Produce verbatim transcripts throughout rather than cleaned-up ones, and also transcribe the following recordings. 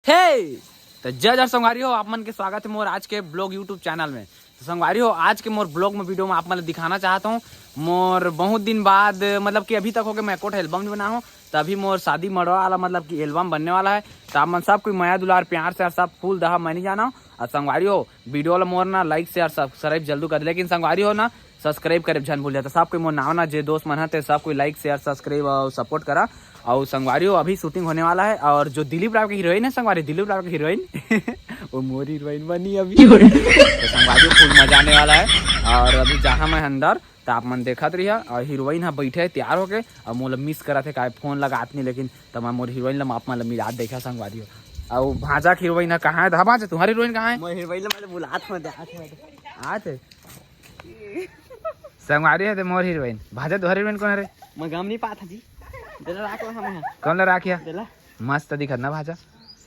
हे, तो जय जोहार संगवारी हो, आप मन के स्वागत है मोर आज के ब्लॉग YouTube चैनल में। तो संगवारी हो, आज के मोर ब्लॉग में, वीडियो में आप मन ल दिखाना चाहत हूँ, मोर बहुत दिन बाद, मतलब कि अभी तक हो गए मैं एको ठो एल्बम नहीं बना हूँ। तो अभी मोर शादी मड़वा वाला, मतलब कि एल्बम बनने वाला है। तो आप मन सब कोई मया दुलार प्यार से और सब फूल दहा मैं नहीं जाना। और संगवारी हो, वीडियो ला मोर ना लाइक से और सब्सक्राइब जल्दी कर दे। लेकिन संगवारी हो ना, सब्सक्राइब करे झन भूल जाता। सब कोई मोर नाव ना, जे दोस्त मन हते, सब कोई लाइक शेयर सब्सक्राइब और सपोर्ट करा। और संगवारी हो, अभी शूटिंग होने वाला है। और जो दिलीप राव की हीरोइन है संगवारी, दिलीप राव की हीरोइन वो मोर हीरोइन बनी अभी। तो संगवारी हो, फुल मजा आने वाला है। और अभी जहाँ मैं अंदर, तो आप मन देखत रहिया। और हीरोइन हा बैठे है तैयार होके, और मोला मिस करत है, काहे फोन लगात नहीं। लेकिन तो मैं मोर हीरोइन ला आप मन ला मिलात देखा संगवारी हो। और भांजा की हीरोइन हा कहाँ है? हाँ भांजा, तुम्हारी हीरोइन कहाँ है? मोर हीरोइन ला मैं बुलात हूँ, आत हूँ। आत है। संगवारी है ते मोर हीरोइन। भांजा, तोहर हीरोइन कौन है रे? मैं गम नहीं पाता जी। देला राख ला हम। कौन ला राखिया? देला। मस्त दिखत ना भांजा।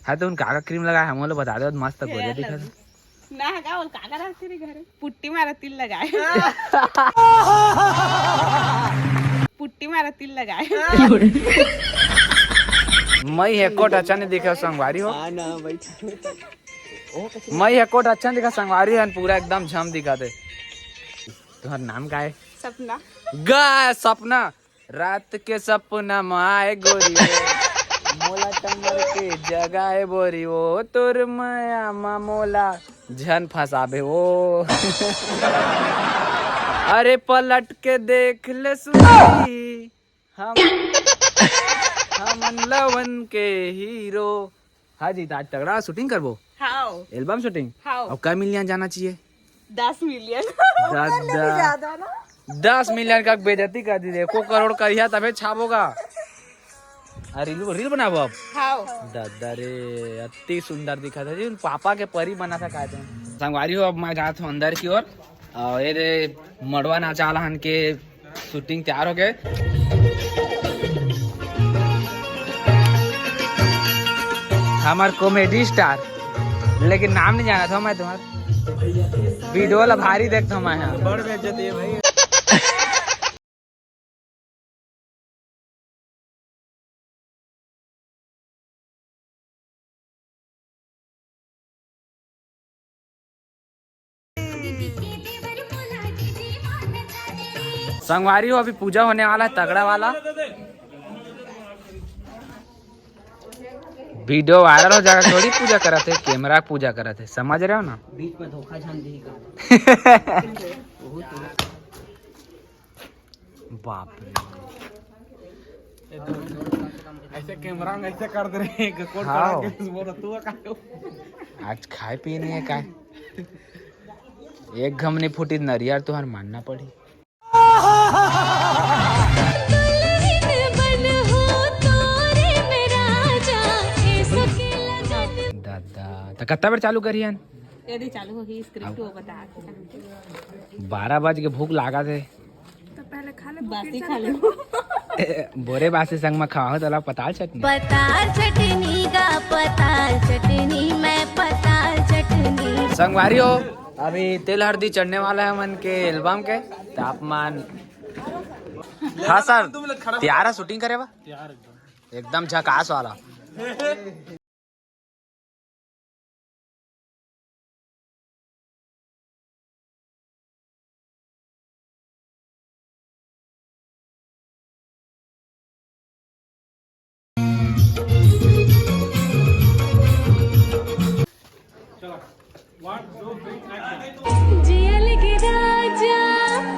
है तो उन काका क्रीम लगाए, हम लोग बता दे, मस्त गोरिया दिखत है। ना का बोल, काका रखते रे घरे। पुट्टी मारा तिल लगाए। पुट्टी मारा तिल लगाए। मैं एको ठो अच्छा नहीं दिखा संगवारी हो। हाँ ना भाई। मैं एको ठो अच्छा नहीं दिखा संगवारी हो, पूरा एकदम झम दिखा दे। तुम्हारा नाम का है? सपना। गा सपना। रात के सपना माए गोरी हो, मोला कमर के जगाए बोरी हो, तोर मया मा मोला झन फंसाबे वो। अरे पलट के देख ले सुनी, हम हमन लवन के हीरो। हाँ जी, तो आज तगड़ा शूटिंग करबो। हाँ। Album shooting. हाँ। और कै मिलियन जाना चाहिए? दस मिलियन। दादा। ज्यादा ना। दस मिलियन का बेइज्जती कर दी रे। एको करोड़ करिया तबे छापोगा। आ, रील, रील बनाबो अब। हाँ। दादा रे, अति सुंदर दिखत है जी। पापा के परी बना था का तुम। संगवारी हो, अब मैं जात हूँ अंदर की ओर। और ये रे मड़वा नाचा वाला हन के शूटिंग तैयार हो गए। हमार कॉमेडी स्टार, लेकिन नाम नहीं जाना था मैं तुम्हार। वीडियो ला भारी देखता हूँ मैं यहाँ। बड़ बेइज्जती है भाई। संगवारी हो, अभी पूजा होने वाला है तगड़ा वाला। वीडियो वायरल हो जाएगा, थोड़ी पूजा करत है, कैमरा पूजा करत है, समझ रहे हो ना? बीच में धोखा झन दी का। बाप रे। ऐसे कैमरा में ऐसे कर दे रहे हैं, कोट हाँ। करा के बोल तू का। आज खाए पिए नहीं है का? एक घम नहीं फूटी नरियर तुहार मानना पड़ी। दादा, तो कत्ता बेर चालू करियन? यदि चालू होही स्क्रिप्ट वो बता के। बारह बज के भूख लागा थे। तो पहले खा ले, बासी खा ले। ए, बोरे बासी संग में खाओ तला पताल चटनी। पताल चटनी गा, पताल चटनी, मैं पताल चटनी। संगवारी हो, अभी तेल हरदी चढ़ने वाला है मन के एल्बम के, तो आप मन। हाँ सर, तैयार है शूटिंग करे बा? तैयार एकदम। एकदम झकास वाला। जिया लगे राजा,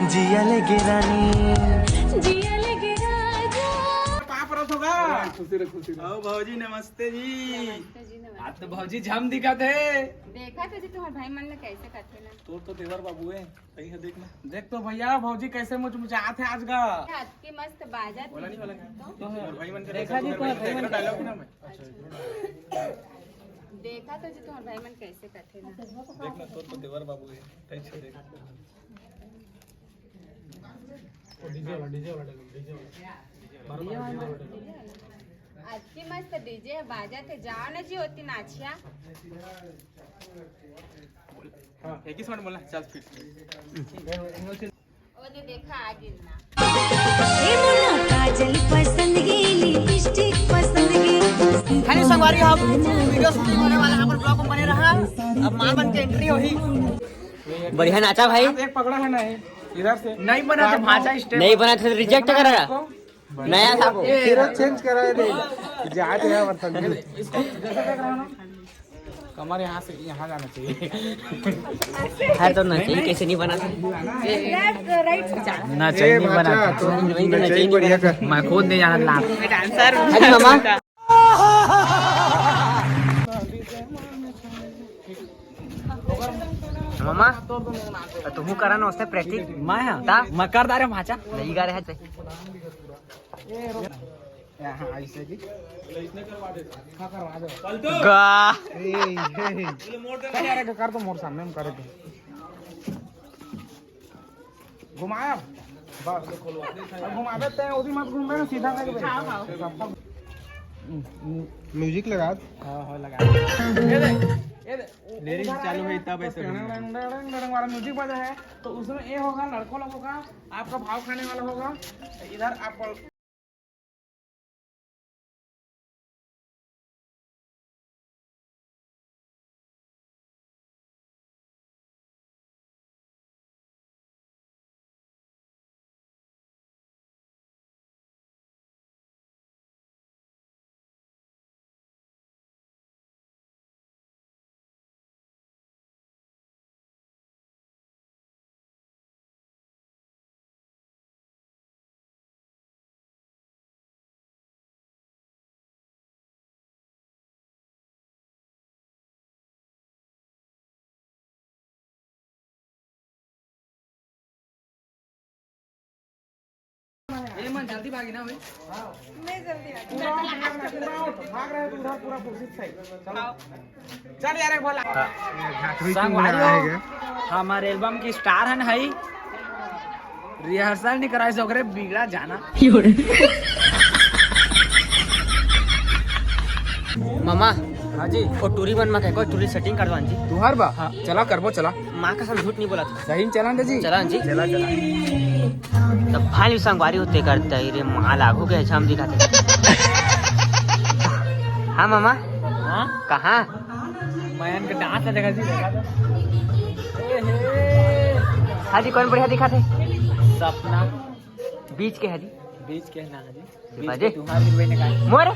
जिया लगे रानी, जिया लगे राजा। पाप रस होगा। खुशी रहो, खुशी रहो। आओ भौजी, नमस्ते जी। नमस्ते जी, नमस्ते। आज तो भौजी झम दिखत है। देखा तो जी, तुम्हारे भाई मन ला कैसे करते ना। तोर तो देवर बाबू है, सही है, देख ना। देख तो भैया, भौजी कैसे मुचमुचात है आज का। हाथ की मस्त बाजा बोला नहीं, बोला नहीं। तो भाई मन के देखा जी, तो भाई मन डायलॉग ना मैं। देखा तो जी, तुम्हारे भाई मन कैसे करते ना। देख ना, तोर तो देवर बाबू है, कैसे देख। डीजे वाला, डीजे वाला, डीजे वाला। अतकी मस्त डीजे बाजत हे, जाओ ना जी ओती नाचिया। हाँ, एक ही साउंड बोलना, चल फिर। ओ दे देखा आ गिन ना। ए मोला काजल पसंद गे, लिपस्टिक पसंद गे। हेलो संगवारी, हम वीडियो शूटिंग होने वाला है, अपन ब्लॉग में बने रहा। अब माँ बन के एंट्री होही। बढ़िया नाचा भाई। एक पकड़ा है ना, इधर से नहीं बना तो भांचा स्टेप। नहीं बना तो रिजेक्ट करा। नया था वो। फिर चेंज करा दे। जाते हैं मतलब। इसको जैसे देख रहे हो ना, कमर यहाँ से यहाँ जाना चाहिए। है तो नचई, कैसे नहीं बना था? ना चाहिए, नहीं बना था। नचई बढ़िया कर। मैं खुद नहीं जाना लाभ। डांसर। अरे मामा। मामा, तुहू करा ना उससे प्रैक्टिस। मैं हाँ? ता? मैं कर दारे भांचा। नहीं गा रहे थे। यहाँ ऐसे जी। हाँ, करवा दो। गा। ए, ए। कर यार, एक कर तो मोर सामने में करे थे। घुमाया। बस। अब घुमा देते हैं, उसी मत घूम रहे हैं, सीधा करके बैठ। हाँ, हाँ। म्यूजिक लगा। हाँ, हाँ, लगा। ये दे, ये दे। लिरिक्स चालू है, तब ऐसे घूमना। डंग, डंग, डंग, डंग वाला म्यूजिक बजा है, तो उसमें ये होगा, लड़कों लोगों का, आपका भाव खाने वाला होगा। इधर आप ये मन जल्दी भागी ना भाई। मैं जल्दी आ गई। पूरा आउट, पूरा आउट, भाग रहे हो तो उधर पूरा कोशिश है। चलो। चल यार, एक बार संगवारी हो, हमारे एल्बम की स्टार हन हई। रिहर्सल नहीं कराए से ओकरे बिगड़ा जाना। मामा। हाँ जी। वो टूरी मन मा कहे, कोई टूरी सेटिंग करवान जी। तुहार बा? हाँ। चला करबो, चला। माँ कसम झूठ नहीं बोला था। सही में चला ना जी। चला जी। चला, चला। तब भाई संगवारी होते करते ही रे, माँ लागू के छम दिखाते। हाँ मामा। हाँ? कहाँ? मैं इनके डांस देखा जी, देखा तो। ए हे। हाँ जी, कौन बढ़िया दिखाते? सपना। बीच के है जी। बीच के ना है जी। बाजे। तुम्हारी बहन का मोर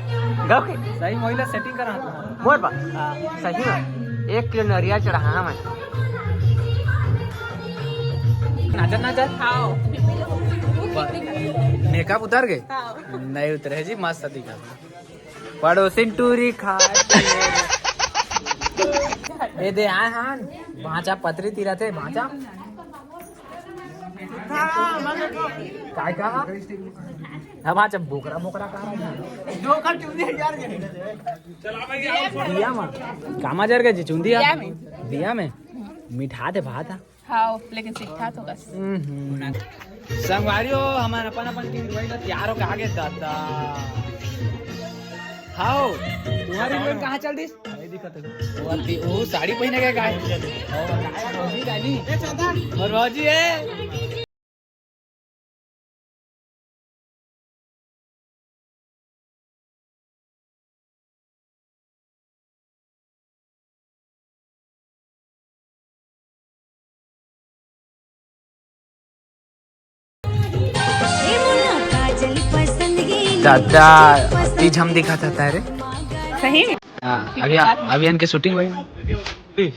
गाँव के। सही महिला सेटिंग करा। मोर बा। हाँ। सही में एक किलो नरिया चढ़ा हाँ मैं। नाचत नाचत। हाँ। मेकअप उतर गए? हाँ। नहीं उतरे जी, मस्त दिखा। पड़ोसिन टूरी खा। ए दे आए हान। भांचा पतरी तीरा थे, भांचा। काय कहा? अब आज बोकरा बोकरा कहा? दिया मा। कामा जर गए जी चुंदिया? दिया में। दिया में। मिठा दे भात। हाँ, लेकिन सीखा तो बस। संगवारी हो, हमारे अपन अपन टीम वही तो तैयार होके आगे दादा। हाँ, तुम्हारी हीरोइन कहाँ चल दी? नहीं दिखा तो। वो अति-, वो साड़ी पहने के काय? और रोजी है। दादा, अति झम दिखा था रे। सही में? हाँ, अभी, अभी इनके शूटिंग हुई।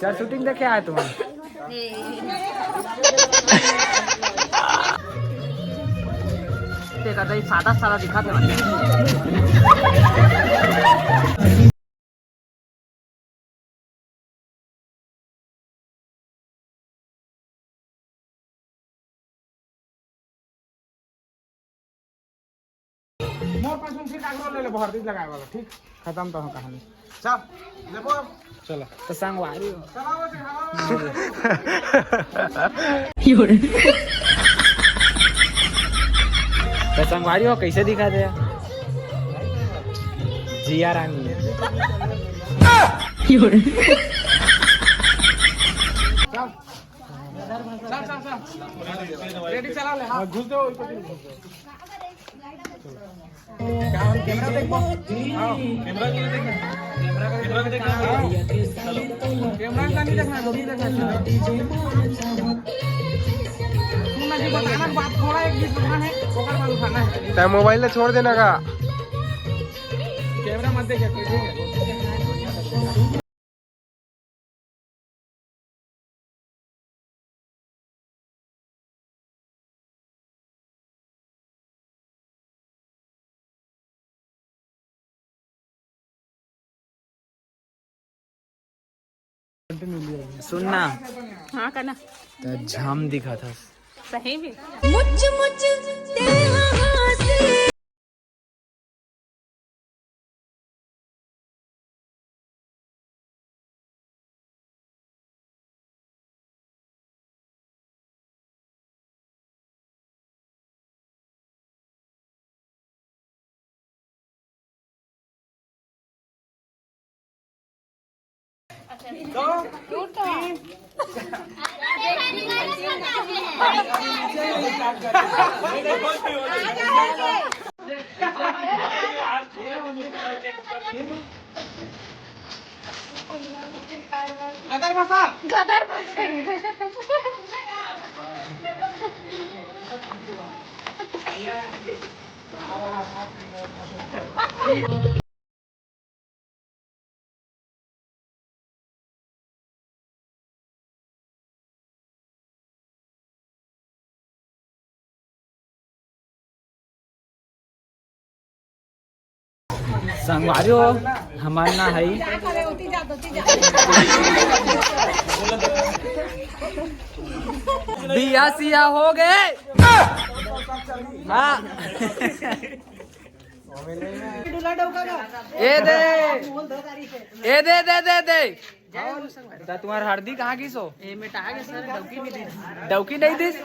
चल, शूटिंग देखे आए तुम। ते का दई सादा सादा दिखा दे। मोर पास उनसे कागरो ले ले, बहुत दिन लगाए वाला, ठीक? खत्म तो हो कहानी। चल, लेबो अब। चला। तो संगवारी हो। तो संगवारी हो, कैसे दिखा दे जिया रानी। चल, चल, चल। रेडी चला ले, हाँ। घुस जाओ, ऊपर घुस जाओ। क्या हम कैमरा देखबो? हाँ, कैमरा भी देखना। कैमरा भी देखना। हाँ। कैमरा का नहीं देखना, नहीं देखना। सुनना जी, बताना बात थोड़ा एक गीत बताना है, ओकर बाद उठाना है। तै मोबाइल ला छोड़ देना का? कैमरा मत देखे, ठीक है। सुनना। हाँ, कहना। त झम दिखत हस। सही में। मुच मुच तेरा हासी। गदर मसाल। गदर मसाल। संगवारी हो, हमर ना हई बिया सिया हो गए। हाँ। ए दे, ए दे, दे, दे, दे। दा तुम्हार हरदी कहाँ गिस हो? ए, मेटा आगे सर, डौकी नहीं दी। डौकी नहीं दिस?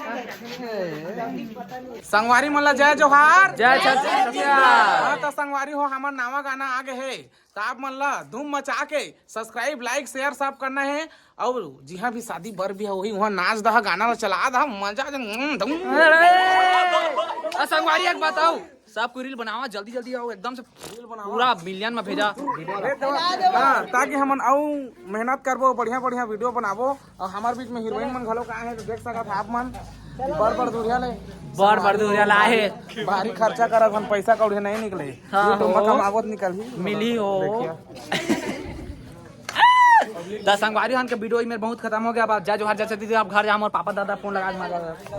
संगवारी मन ला जय जोहार। जय छत्तीसगढ़। हाँ, तो संगवारी हो, हमर नवा गाना आ गए हे, तो आप मन ला धूम मचा के subscribe, like, share सब करना है। और जिहाँ भी शादी बर भी होही, वहाँ नाच दहा, गाना ला चला दहा, मजा आ जाए। धूम। अरे, आ संगवारी एक बताओ, सब कोई रील बनावा, जल्दी जल्दी आओ, एकदम से रील बनावा। पूरा मिलियन में भेजा। हाँ, ताकि हमन अउ मेहनत करबो, बढ़िया बढ़िया वीडियो बनाबो। और हमार बीच में हीरोइन मन घलो का है, तो देख सकत आप मन, बड़ बड़ दूरिया ले, बड़ बड़ दूरिया ला है। भारी खर्चा करत हन, पैसा कौड़ी नहीं निकले। हाँ, YouTube में हो। कमाबो तो निकलही। मिली हो। देखिए। त संगवारी हन के वीडियो में बहुत खत्म हो गया। अब जय जोहार, जय छत्तीसगढ़। अब घर जा, मोर पापा दादा फोन लगा के मार